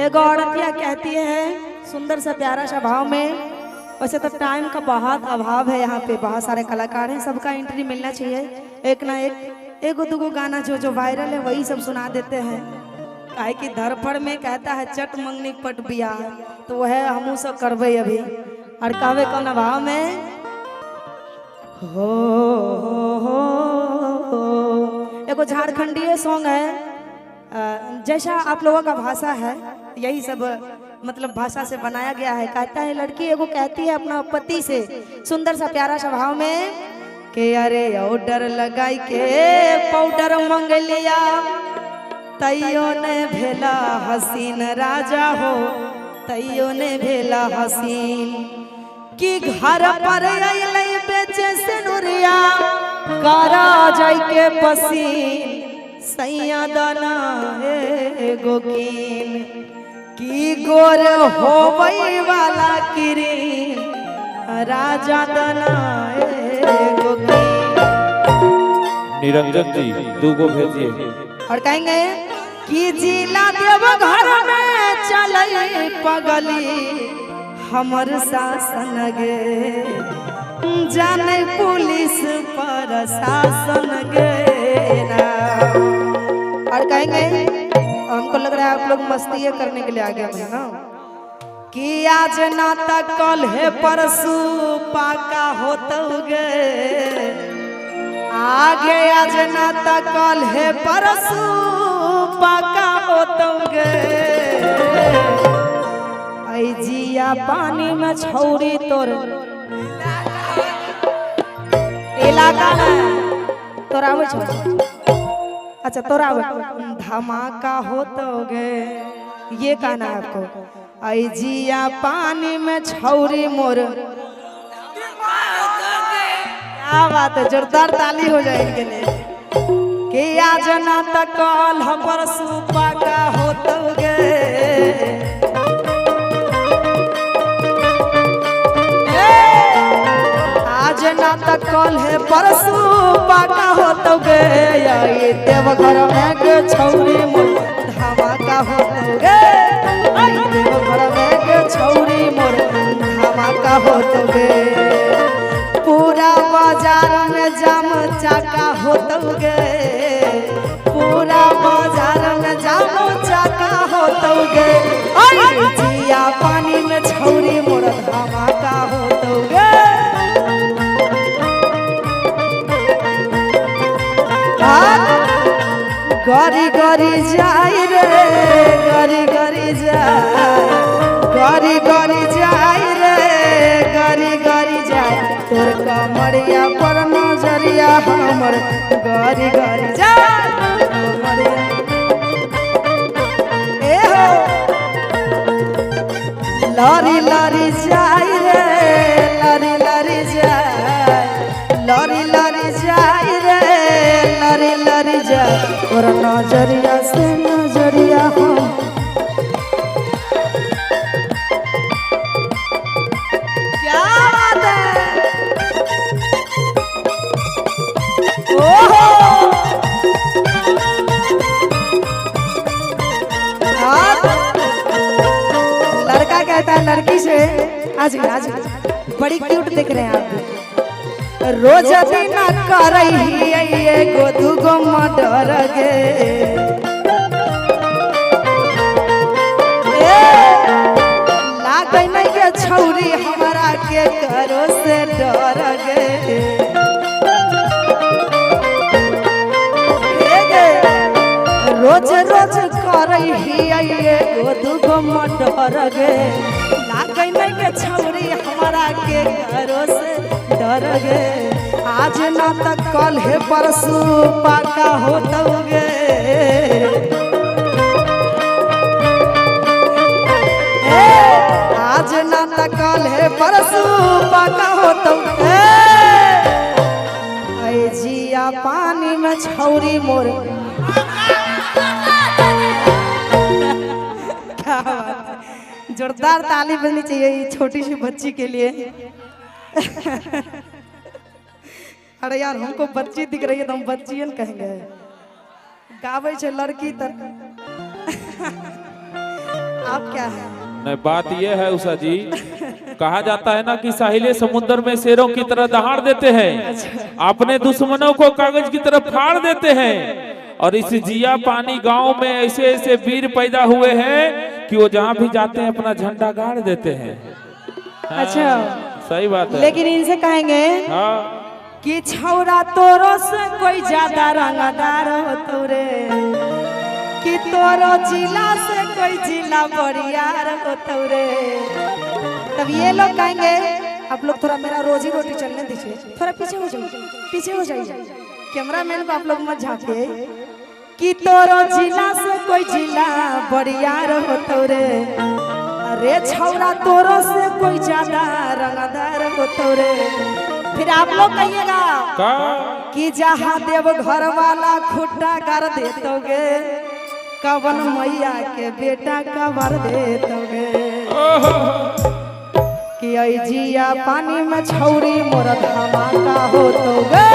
एगो औरतिया कहती है सुंदर सा प्यारा सा भाव में। वैसे तो टाइम का बहुत अभाव है, यहाँ पे बहुत सारे कलाकार हैं, सबका एंट्री मिलना चाहिए। एक ना एक एगो दुगो गाना जो जो वायरल है वही सब सुना देते हैं। काहे कि धरफड़ में कहता है चट मंगनी पट बिया, तो वह हमू सब करबे अभी। और कहवे कौन भाव में हो, हो, हो। एगो झारखंडी सॉन्ग है, जैसा आप लोगों का भाषा है यही सब मतलब भाषा से बनाया गया है। कहता है लड़की एगो कहती है अपना पति से सुंदर सा प्यारा सा भाव में कि अरे ऑर्डर लगाई के पाउडर मंग लिया, तैयो ने भेला हसीन राजा हो, तैयो ने भेला हसीन। कि घर पर अइलै बेचे सिनुरिया, करा जाई के पसीन, सैया दाना एगो कीन। की गोर होवई वाला किरीन, राजा दाना एगो कीन। निरंजन जी दूगो भेजिए। और कहेंगे कि जिला देव घर में चलई पगली हमर शासन गे, जाने पुलिस पर शासन गे ना। और कहेंगे हमको लग रहा है आप लोग मस्ती करने के लिए आ गए हैं ना, कि आज ना तक कल है परसू पाका होतौगे, आगे आज ना तक कल है परसू पाका होतौगे। ऐ जिया पानी में छौरी तोर इलाका में तोरा आबै छौ, अच्छा तोरा आबै, धमाका होतौगे ये कहना है आपको। ऐ जिया पानी में छौरी मोर, क्या बात है, जोरदार ताली हो जाए इनके लिए। कि आज ना तक कल परसू पाका होतौगे, आज ना तक कल है परसू पाका होतौगे। आई देवघर में के छौरी मोर धमाका होतौगे, आई देवघर में के छौरी मोर धमाका होतौगे। पूरा बाजार में जाम चाका होतौगे, पूरा बाजार में जाम चाका होतौगे। आई जिया पानी में छौरी मोर धमाका होतौगे। गरी गरी जाई रे, गरी गरी जाई, गरी गरी जाई रे, गरी गरी जाई, तोर कमरिया पर नजरिया हमर गरी गरी जाई। ए हो लरी लरी जाई रे, लरी लरी जाई, लरी लरी जाई रे, लरी लरी जाई, तोर नजरिया से नजरिया हम। क्या बात है, ओहो लड़का कहता है लड़की से, आज आज बड़ी क्यूट दिख रहे हैं आप। रोज दिन करई एगो दुगो मर्डर गे, लागै नहीं के छौरी हमरा के करो से डर गे। रोज रोज करई एगो दुगो मर्डर गे, लागै नहीं के छौरी हमरा के करो से डर गे। आज ना तक कल है परसू पाका होतौगे, आज ना तक कल है परसू पाका होतौगे। ऐ जिया पानी में छौरी मोर, क्या बात है, जोरदार ताली बजनी चाहिए ये छोटी सी बच्ची के लिए। अरे यार हमको बच्ची दिख रही है तो हम बच्ची कहेंगे, गावे छे लड़की तर। आप क्या है? नहीं, बात यह है उषा जी, कहा जाता है ना कि साहिले समुद्र में शेरों की तरह दहाड़ देते हैं। अपने दुश्मनों को कागज की तरह फाड़ देते हैं। और इस जीयापानी गांव में ऐसे ऐसे वीर पैदा हुए हैं कि वो जहां भी जाते हैं अपना झंडा गाड़ देते हैं। अच्छा सही बात है। लेकिन इनसे कहेंगे हाँ कि छौरा तोरो से कोई ज्यादा रंगदार हो तोरे, कि तोरो जिला से कोई जिला बरियार हो तोरे। तब ये लोग कहेंगे, आप लोग थोड़ा मेरा रोजी रोटी चलने दीजिए, थोड़ा पीछे हो जाइए, पीछे हो जाइए, कैमरा मैन को आप लोग मत झाँकिए। कि तोरो जिला से कोई जिला बरियार हो तोरे, अरे छौरा तोरो से कोई ज्यादा रंगदार हो तोरे। फिर आप लोग कहिएगा का कि जहाँ देव घर वाला खुट्टा कर दे तोगे, कवन मैया के बेटा कबर दे तोगे। कि ऐ जिया पानी में छौरी मोर धमाका हो तोगे।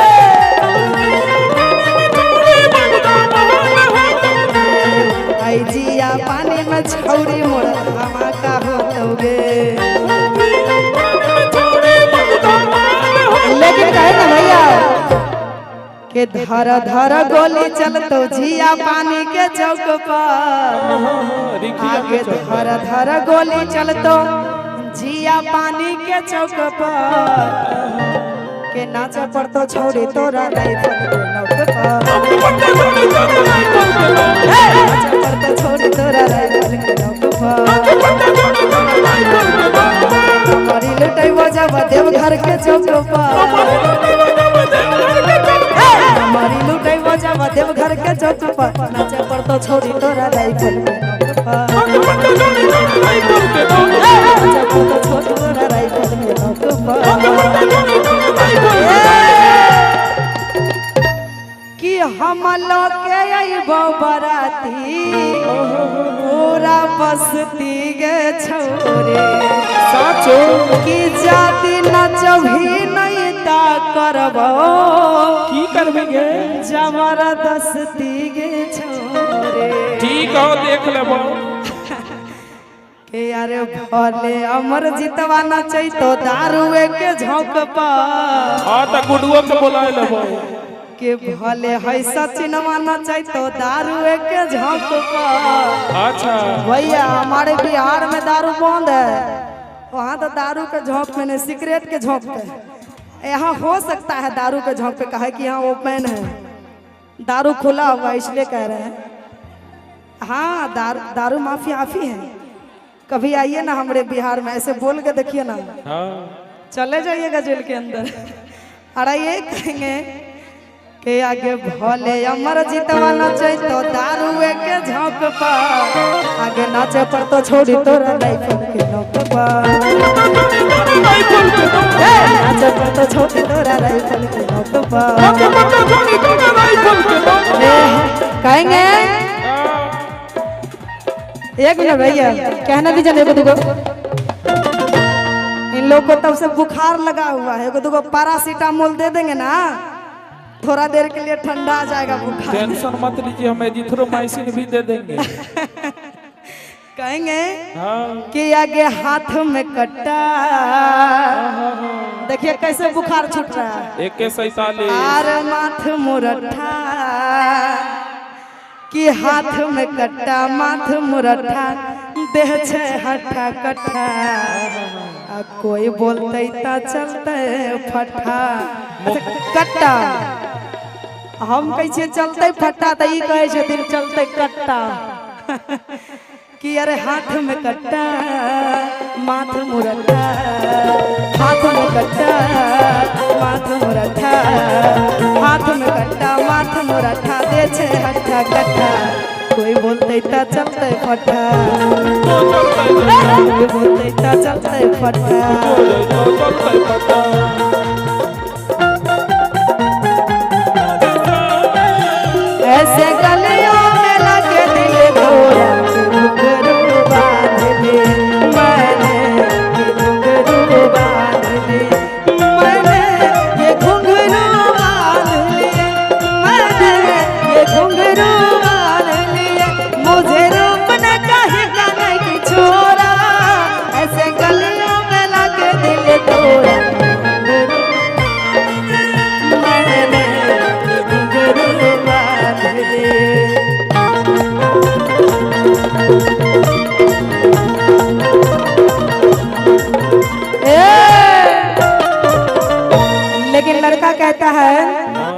ऐ जिया पानी में छौरी मोर धमाका हो तोगे। लेकिन कहे ना भैया के धर धर गोली चलतो जिया पानी के चौक पर, आगे धर धर गोली चलतो जिया पानी के चौक पर, के नाच पड़तो छौरी तोरा राइफल के नोक पर, नाच पड़तो छौरी तोरा राइफल के नोक पर। मरी लुटैबो जब देवघर के चौक पर, मरी लुटैबो जब देवघर के चौक पर, नाच पड़तो छौरी तोरा राइफल के नोक पर, नाच पड़तो छौरी तोरा राइफल के नोक पर। कि हम लोग के अइबो बराती पूरा बस्ती गे छौरे, साचो कि जाति नचभी नहीं ता करबो, की करबे गे जबरदस्ती गे छौरे। ठीक हो, देख लेबो। के अरे भले अमर जितवा नचै तो दारुए के झोंक पर, हाँ त गुडुओ के बोला लेबो। के भले है सचिनवा नचै तो दारुए के झोंक पर। अच्छा भैया हमारे बिहार में दारू बंद है, वहाँ तो दारू के झोंक में नहीं, सिगरेट के झोंक पे। यहाँ हो सकता है दारू के झोंक पे, कहे कि यहाँ ओपन है, दारू खुला हुआ है, इसलिए कह रहे हैं। हाँ दारू दारू माफी आफी है। कभी आइए ना हमारे बिहार में, ऐसे बोल के देखिए ना, हाँ चले जाइएगा जेल के अंदर। अरे ये कहेंगे के आगे भले अमर जितवा नचे तो दारुए के झोंक पर, आगे नाचे पर तो छोड़ी तोरा राइफल के नोक पर, नाचे पर तो छोड़ी तोरा राइफल के नोक पर। कहेंगे एक मिनट भैया, कहना दीजिए एगो दुगो। इन लोग को तब से बुखार लगा हुआ है, एगो दुगो पैरासीटामोल दे देंगे ना, थोड़ा देर के लिए ठंडा आ जाएगा बुखार। टेंशन मत लीजिए, हम एजिथ्रोमाइसिन भी दे देंगे। कहेंगे हाँ कि आगे हाथ में कट्टा, देखिए कैसे बुखार छूट रहा है, 147 आर माथ मुरठा, कि हाथ में कट्टा माथ मुरठा, देह छे हट्ठा कट्ठा, आ कोई बोलते ता चलते फट्ठा। अच्छा, कट्टा हम कहै छियै चलते फट्टा, त ई कहै छथिन चलते कट्टा। कि अरे हाथ में कट्टा माथ मुरठा, हाथ में कट्टा माथ मुरठा, हाथ में कट्टा माथ मुरठा, दे छे हट्ठा कट्ठा, कोई बोलते ता चलते फट्टा, कोई बोलते ता चलते फट्टा। ऐसे गलियों में लगे दिल घोड़ा, घुंघरू बांध ले मैंने, घुंघरू बांध ले मैंने, ये घुंघरू बांध लिए मैंने, ये घुंघरू बांध लिए, मुझे रूप न कहीं का नहीं। लेकिन लड़का कहता है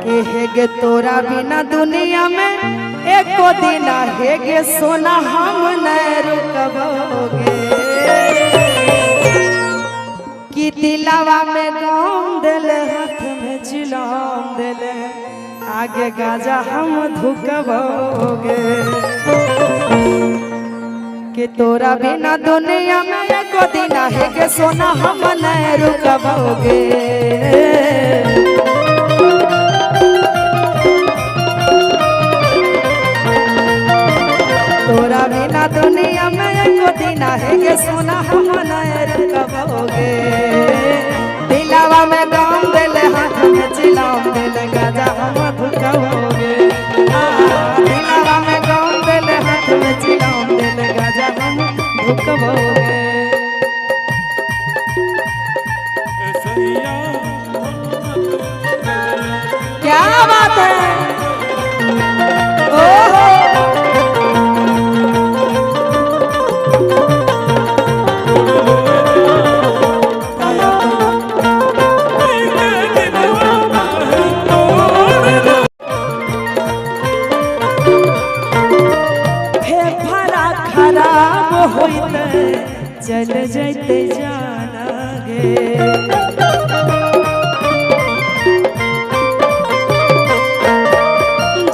कि हेगे तोरा बिना दुनिया में एको दिन हेगे सोना हम न रुकबोगे। कि दिलावा में गाम देले हाथ में चिलाम देले आगे गाजा हम धुकबोगे। कि तोरा बिना दुनिया में एको दिन हेगे सोना हम न रुकबोगे। तोरा बिना दुनिया में एको दिन हेगे सोना हम न रुकबोगे। दिलावा में गाम देले हाथ में चिलाम देले गाजा हम धुकबोगे। दिलावा में गाम देले हाथ में चिलाम देले गाजा हम धुकबोगे। क्या बात है। ओहो फेफड़ा खराब होइते चल जैते जाना गे।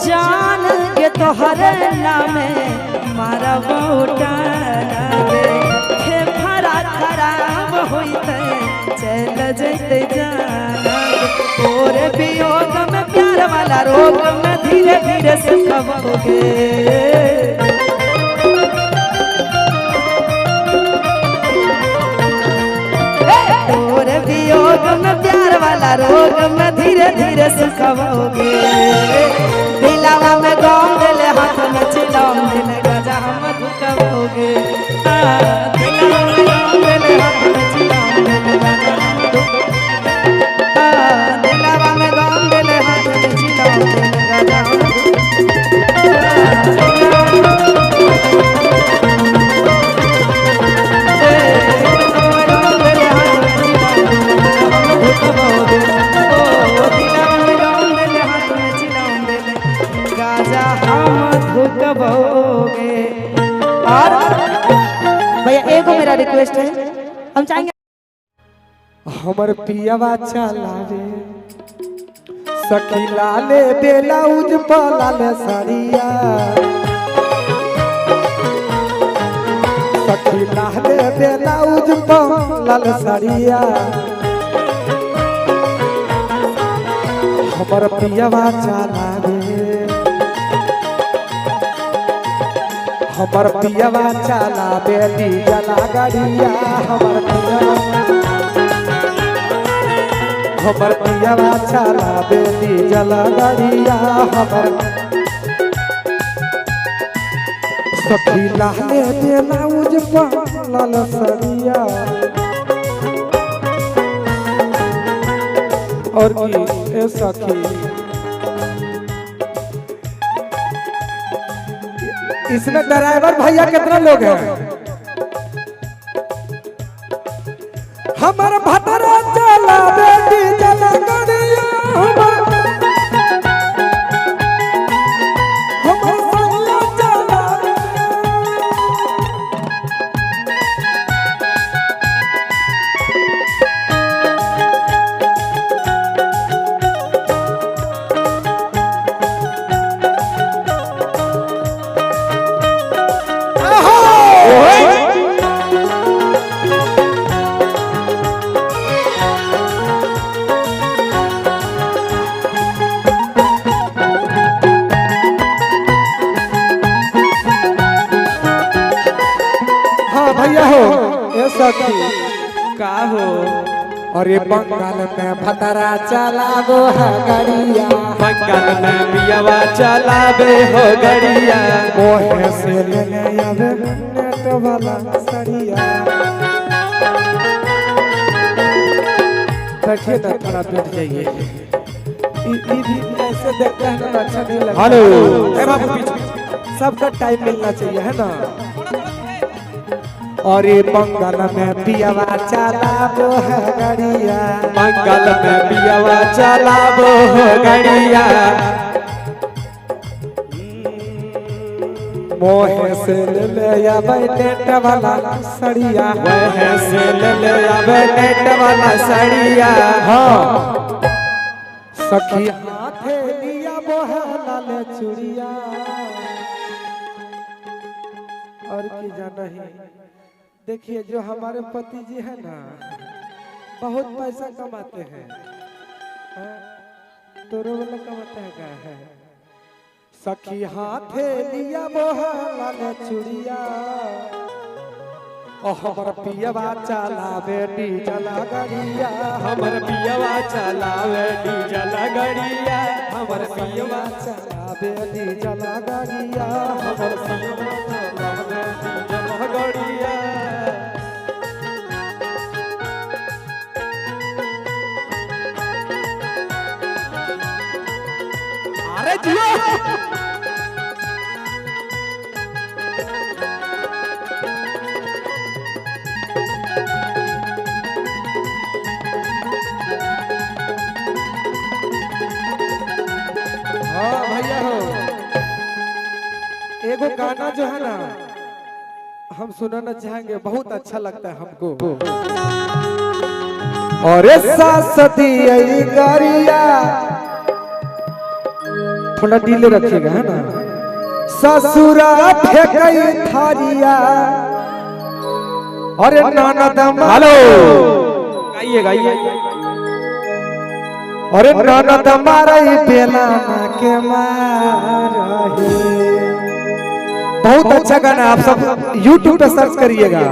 जान के तोहर नामे मारा बौटाना गे। फेफड़ा खराब होइते चल जैते जाना गे। तोरे वियोग में प्यार वाला रोग में धीरे धीरे सुखबोगे। तोरे वियोग में प्यार वाला रोग में धीरे धीरे सुखबोगे। दिलावा में गाम देले हाथ में चिलाम देले गाजा हम धुकबोगे। दिलावा में गाम देले हाथ में चिलाम देले गाजा हम धुकबोगे। दिलावा में गाम देले हाथ में चिलाम देले गाजा हम धुकबोगे। और भैया एगो मेरा रिक्वेस्ट है, हम चाहेंगे हमर पियवा चलावे सखी लाले बेलाउज पलाले साड़िया। सखी लाले बेलाउज पलाले साड़िया हमर पियवा चलावे। हमर पियवा चलावे डीजल गाड़िया। हमर पियवा हमर पियवा चलावे डीजल गाड़िया। हमर सखी लाले बेलाउज पलाल सरिया। और की ए सखी इसमें ड्राइवर भैया कितना लोग हैं। हमर भतरा चलावे डीजल गाड़िया। हमर हमर सैया चलावे। हाँ भैया हो ए सखी का हो। अरे बंगाल में भतरा चलावो है गड़िया। बंगाल में पियवा चलावे हो गड़िया। मोहे से लेने आवे नेट वाला सड़िया। बैठिए ना थोड़ा बैठ जाइए। भी ऐसे देखते हैं ना तो अच्छा नहीं लगता। हेलो ए बाबू पीछे सबका टाइम मिलना चाहिए है ना। और ये बंगाल में पियावा चलाबो है गड़िया, बंगाल में पियावा चलाबो हो गड़िया, मोहे से ले ले आवे नेट वाला सड़िया, मोहे से ले ले आवे नेट वाला सड़िया। हाँ सखी हाथे लिया मोहे लाल चूड़िया। और की जाना ही देखिए जो हमारे पति जी है ना बहुत पैसा कमाते हैं, तोरो वाला कमाते हैं क्या है। सखी हाथे लिया मोहे लाल चूड़िया, ओ हमर पियवा चलावे डीजल गड़िया, हमर पियवा चलावे डीजल गड़िया, हमर पियवा चलावे डीजल गड़िया, हमर पियवा चलावे डीजल गड़िया। अरे जियो हाँ भैया हो एगो गाना जो है ना हम सुनाना चाहेंगे, बहुत अच्छा लगता है हमको। और सासती गरिया थोड़ा डीले रखिएगा है ना। ससुरा फेंकई थारिया, अरे ननद हेलो गाइए गाइए। अरे ननद मारई बेला के मारही। बहुत अच्छा गाना, आप सब YouTube पे सर्च करिएगा।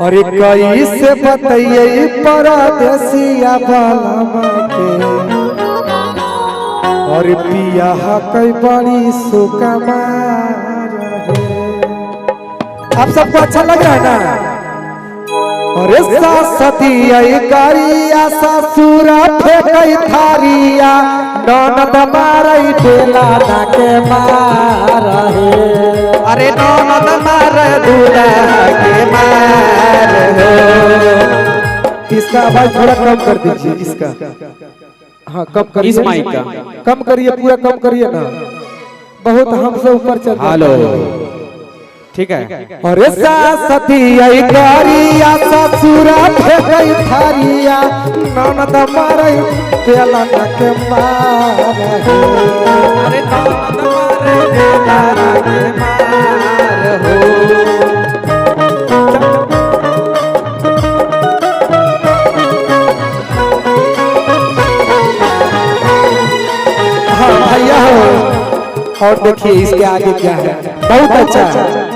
अरे कैसे बताइए परदेसिया बालमा के, और पिया कई बड़ी सुकमार है। आप सबको अच्छा लग रहा है ना। अरे सासती गरिया ससुरा फेंकई थारिया, ननद मारई बेला ना के मारहे, अरे ननद मार दूल्हा के मार हो। इसका आवाज थोड़ा कम कर दीजिए इसका, हाँ कम करिए, इस माइक का कम करिए, पूरा कम करिए ना, बहुत हमसे ऊपर चल। हेलो ठीक है। अरे सासती गरिया ससुरा फेंकई थारिया, ननद मारई बेला ना के मारहे, अरे ननद मार बेला के मार हो। हाँ भैया हो। और देखिए इसके आगे क्या है, बहुत अच्छा है,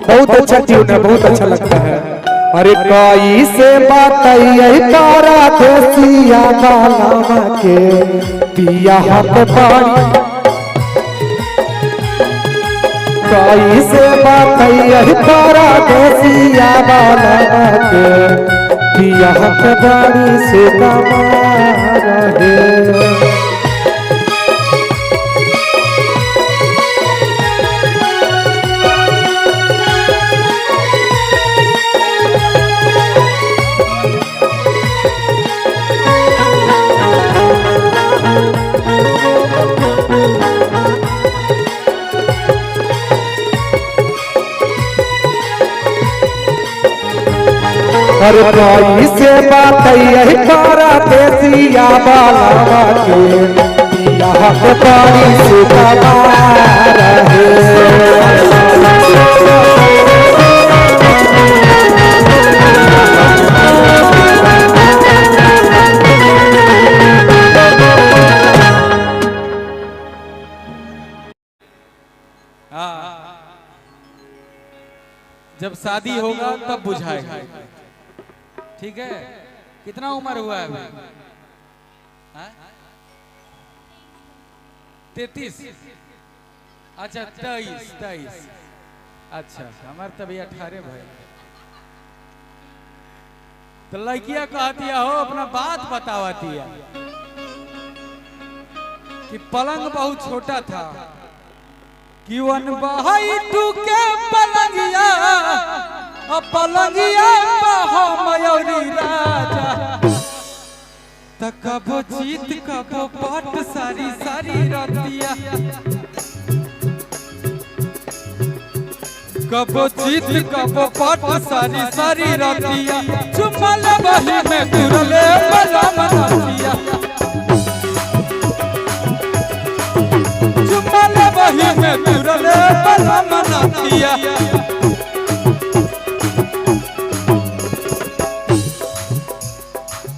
बहुत अच्छा ट्यून है, बहुत अच्छा लगता है। अरे कई से बताइए परदेसिया बालमा के, पिया हक बड़ी, कई से बताइए परदेसिया बालमा के, पिया हक बड़ी सुकमार है। अरे कोई से बताइए परदेसिया बालमा के, पिया के बड़ी सुकमार है। जब शादी होगा तब बुझाएगा, ठीक है। कितना उम्र हुआ है अभी? 33? अच्छा 23 23। अच्छा हमारे तभी 18 भाई। तो लड़कियां कहती हो अपना बात बतावती है। कि पलंग बहुत छोटा था कि वन बहाई टू के पलंगिया पलंगिया मयूरी राजा त कबो जीत कबो पाट सारी सारी रतिया कबो जीत कबो पाट सारी सारी रतिया चुमल बही में तुरले बलम नथिया चुमल बही में तुरले बलम नथिया।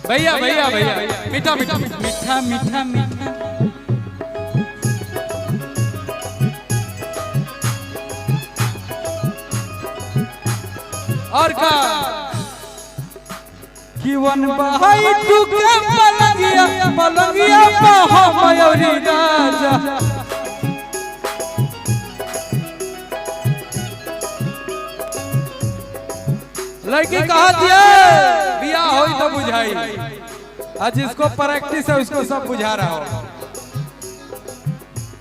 भैया भैया भैया मीठा मीठा मीठा मीठा मीठा और का कि वन बहाई टूके पलंगिया पलंगिया बहा मयूरी राजा लड़की कहा दिया बियाह होई तो बुझाई आज जिसको प्रैक्टिस है उसको सब बुझा रहा हो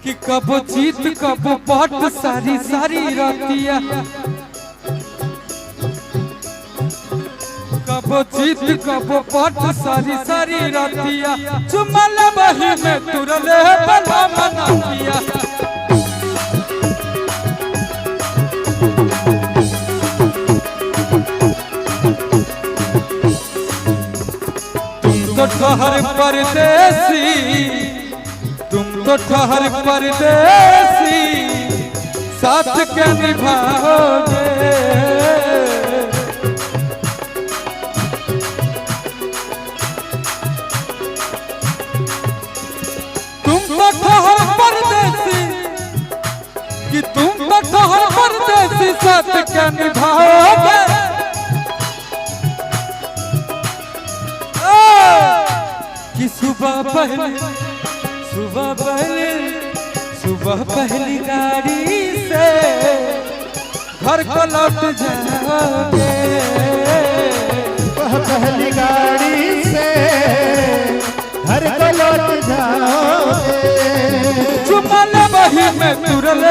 कि कब जीत कब पट सारी सारी रतिया कब जीत कब पट सारी सारी रतिया चुमल बही में तुरले बला मनातिया। तुम तो ठहर परदेसी तुम तो ठहर परदेसी साथ के निभाओगे तुम तो ठहर परदेसी कि तुम तो ठहर परदेसी साथ के निभाओगे कि सुबह पहली गाड़ी से घर को लौट जाओगे सुबह पहली गाड़ी से घर को लौट जाओगे चुमल बही में तुरल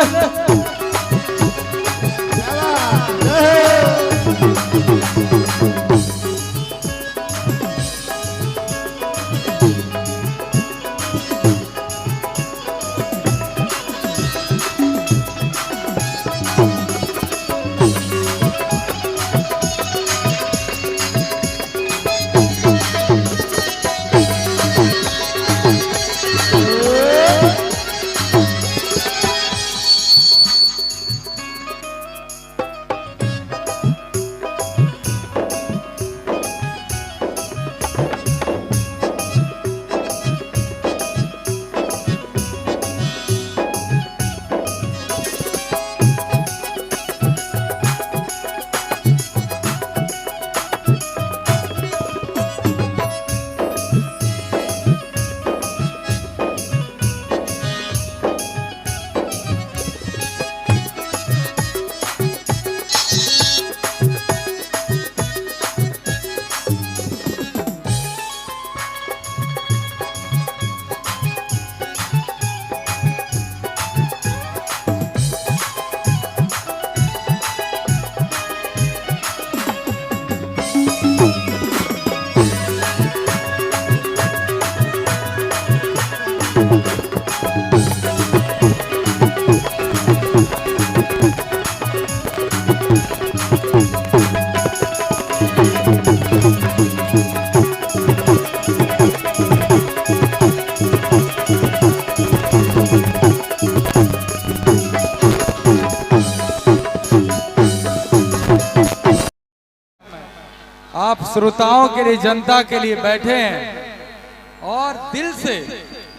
आप श्रोताओं के लिए जनता के लिए बैठे हैं और दिल से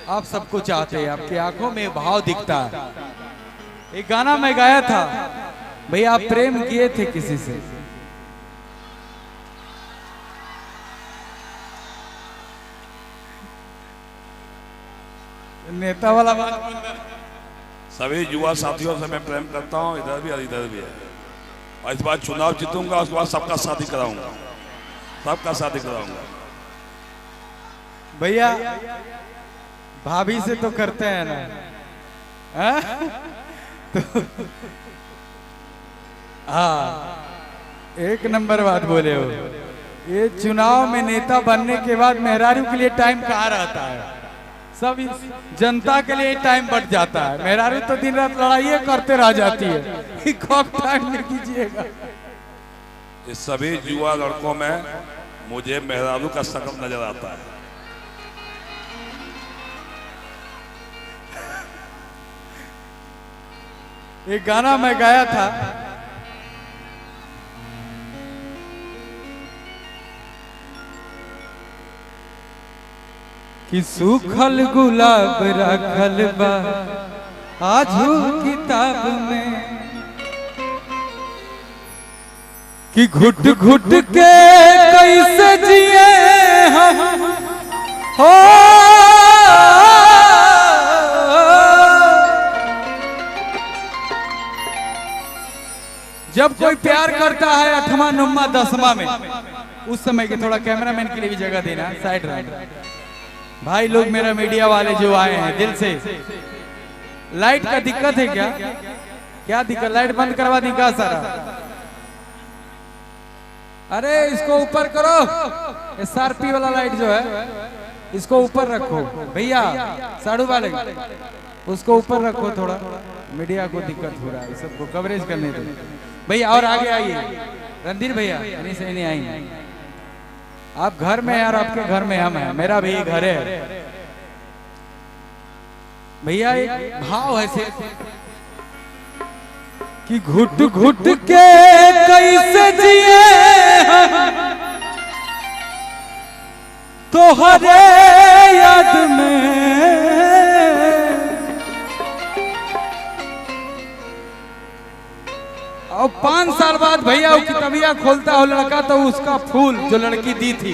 आप सबको चाहते हैं, आपकी आंखों में भाव दिखता है। एक गाना मैं गाया था, भैया आप प्रेम किए थे किसी से? नेता वाला बात। सभी युवा साथियों से मैं प्रेम करता हूँ, इधर भी और इधर भी है। और इस बार चुनाव जीतूंगा, उसके बाद सबका शादी कराऊंगा, सबका शादी कराऊंगा। भैया भाभी से तो करते हैं ना। हाँ? तो हाँ, एक नंबर बात बोले हो। ये चुनाव में नेता बनने के बाद मेहरारू के लिए टाइम कहाँ रहता है? सब जनता के लिए टाइम बढ़ जाता है। मेहरारू तो दिन रात लड़ाई करते रह जाती है। कब टाइम नहीं कीजिएगा। इस सभी युवा लड़कों में मुझे मेहरारू का शकल नजर आता है। एक गाना मैं गाया था, कि सूखल गुलाब रखल बा आजू किताब में, कि घुट घुट के कैसे जिए हम हो। जब कोई प्यार करता है 8वां 9वां 10वां में, उस समय के थोड़ा कैमरामैन के लिए भी जगह देना, साइड रहना। भाई लोग, मेरा मीडिया वाले जो आए हैं दिल से, लाइट का दिक्कत है क्या? क्या दिक्कत? लाइट बंद करवा दी क्या सारा? अरे इसको ऊपर करो, एसआरपी वाला लाइट जो है इसको ऊपर रखो भैया, साड़ू वाले उसको ऊपर रखो थोड़ा। मीडिया को दिक्कत हो रहा है, सबको कवरेज करने दो भैया। और आगे आइए रणधीर भैया, नहीं सही नहीं आएंगे आप। घर में यार, आपके घर में हम हैं, मेरा भी घर है भैया। एक भाव है से कि घुट घुट के कैसे जिए तोहरे याद में, और 5 साल बाद भैया वो किताबिया खोलता हो लड़का, तो उसका फूल जो लड़की दी थी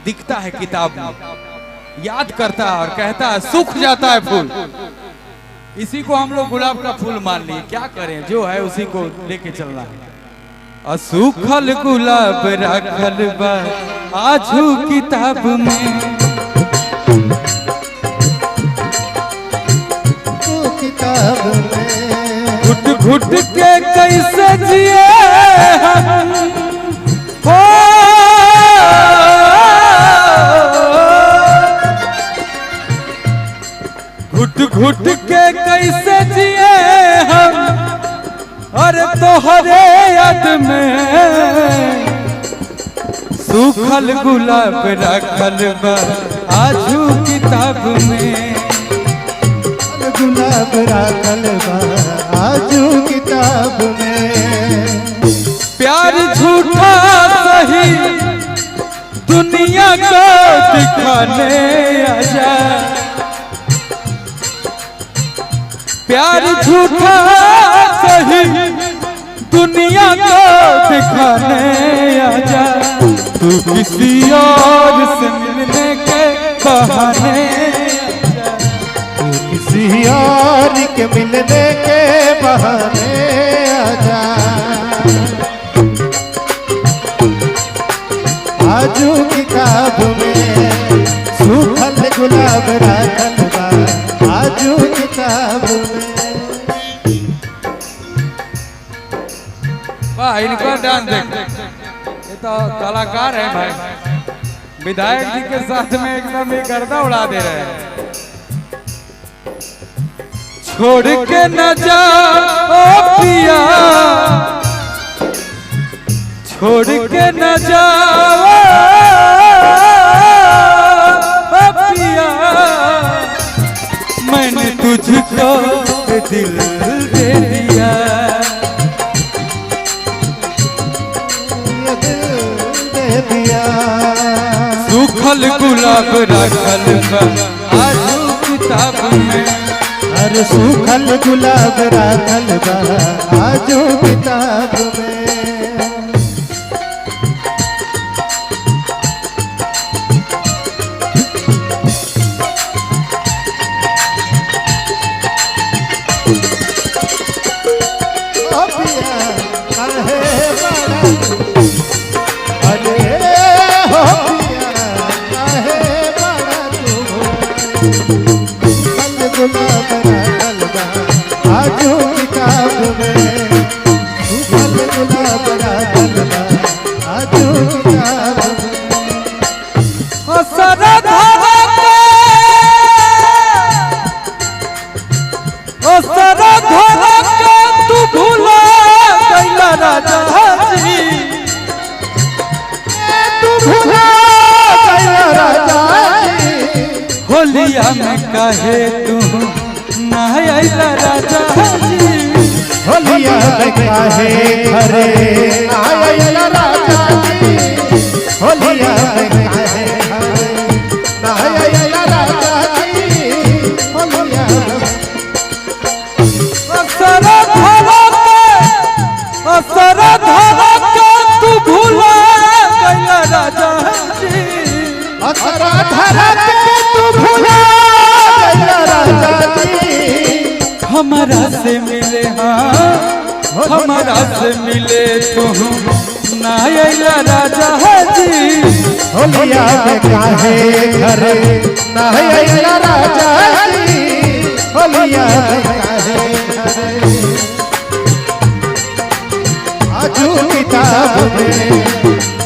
दिखता है किताब में, याद करता है और कहता है सूख जाता है फूल। इसी को हम लोग गुलाब का फूल मान लिए, क्या करें, जो है उसी को लेके चलना है। सूखल गुलाब रखल बा आजू किताब में, तू किताब में घुट घुट के कैसे जिए हम हो। घुट घुट के कैसे जिए हम अरे तोहरे याद में, सूखल गुलाब रखल बा आजू किताब में, गुलाब रखल बा आजू किताब में। प्यार झूठा सही दुनिया को दिखाने आजा, प्यार झूठा सही दुनिया को दिखाने आजा, तू किसी और से मिलने के बहाने, तू किसी और के मिलने के बहाने आजा। आजू किताब में सूखल गुलाब रखल बा आजू किताब में। वाह, इनका डांस देख, ये तो कलाकार है भाई। विधायक जी के साथ में एकदम ये गर्दा उड़ा दे रहे हैं। छोड़ के न जा ओ पिया, छोड़ के न जा ओ पिया, मैंने तुझको दिल दे दिया, दिल दे दिया। सूखल गुलाब रखल बा आजू किताब में, अरे सूखल गुलाब रखल बा आजू किताब में। ओ पिया काहे बड़ा, अरे हो पिया काहे बड़ा तू। किताब में सूखल गुलाब राखल बा आजू किताब में। असर धरा के, असर धरा के तू भूला गइला राजा जी। तू भुला गइला राजा जी। होलिया में काहे तू ना आइला राजा जी। होलिया में काहे घरे आयल राजा जी। होलिया में काहे घरे आयल राजा जी। होलिया में असर धरा के, असर धरा के तू भूला गइला राजा जी। असरा धरा के तू भुला गइला राजा जी। हमारा से मिले, हाँ हमारा से मिले तू ना आइला राजा जी। होलिया में काहे घरे आयल राजा जी। होलिया में काहे घरे आजू किताब में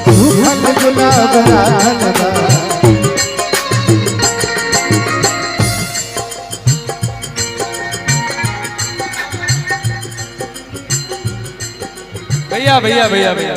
सूखल गुलाब राखल बा। भैया भैया भैया भैया